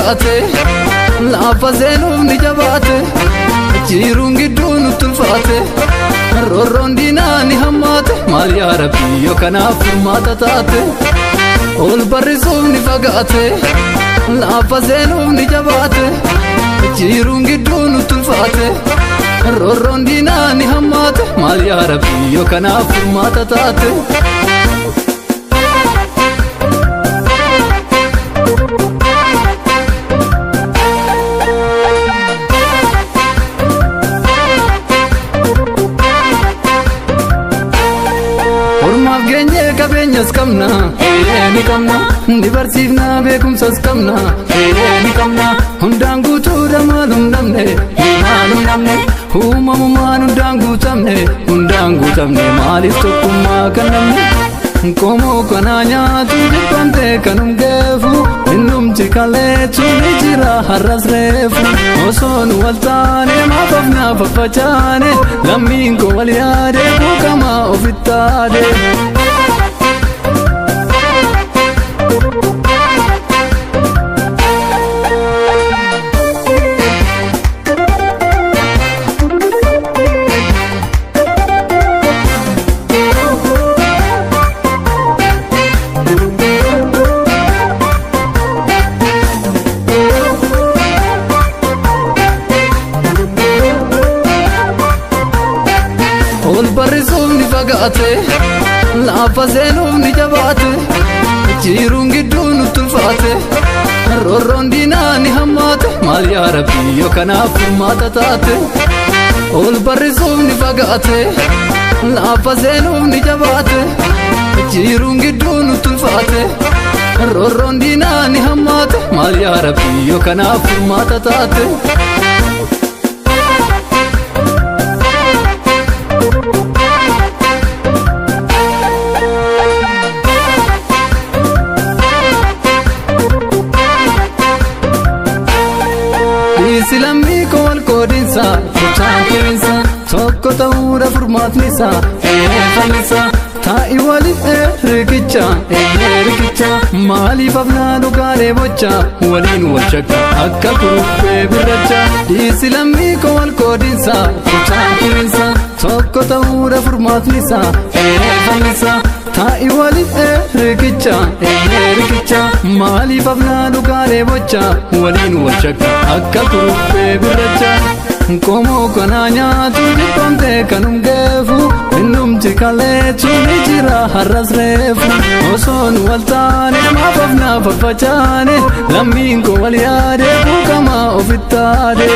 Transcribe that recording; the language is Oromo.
fagaate, lafa seenuuf ni jabaate, jiruun gidduu nutti ulfaate, roorroon diinaa ni hammaate, maal yaa Rabbi yoo kanaaf furmaata taate, ol barrisuuf ni fagaate, lafa seenuuf ni jabaate, jiruun gidduu nutti ulfaate, roorroon diinaa ni hammaate, maal yaa Rabbi yoo kanaaf furmaata taate. Ormaaf geenyee qabeenyas qabna, ni qabna, ni barsiifna beekumsas qabna, ni qabna, hundaan guutuudha maalum dhabne, maalum dhabne, uumamumaan hundaan guutamne, hundaan guutamne maaliif tokkummaa kan dhabne? Qomoo kanaa nyaatu jibbamtee kanum geefu, innumti kaleetu ni jira har'as reefu. Osoo nu wal taane maaf afnaa faffacaane, lammiin koo wal yaade buuqamaa ofitti aade. Ol barrisuuf ni fagaate, lafa seenuuf ni jabaate, jiruun gidduu nutti ulfaate, roorroon diinaa ni hammaate, maal yaa Rabbi yoo kanaaf furmaata taate. Ol barrisuuf ni fagaate, lafa seenuuf ni jabaate, jiruun gidduu nutti ulfaate, roorroon diinaa ni hammaate, maal yaa Rabbi yoo kanaaf furmaata taate. Dhiisi lammii koo wal qoodinsa, kutaan qibinsa, tokko ta'uudha furmaatni isaa, fannisa, taa'i waliif riqicha, riqicha, maaliif afnaa dhugaalee bocha, waliin wal shakka akka kuruphee birracha. Dhiisi lammii koo wal qoodinsa, kutaan qibinsa, tokko ta'uudha furmaatni isaa, fannisa, taa'i waliif riqicha, riqicha, maaliif afnaa dhugaalee bocha, waliin wal shakka akka kuruphee birracha. Qomoo kanaa nyaatu jibbamtee kanum geefu, innumti kaleetu ni jira har'as reefu. Osoo nu wal taane maaf afnaa faffacaane, lammiin koo wal yaade buuqamaa ofitti aade.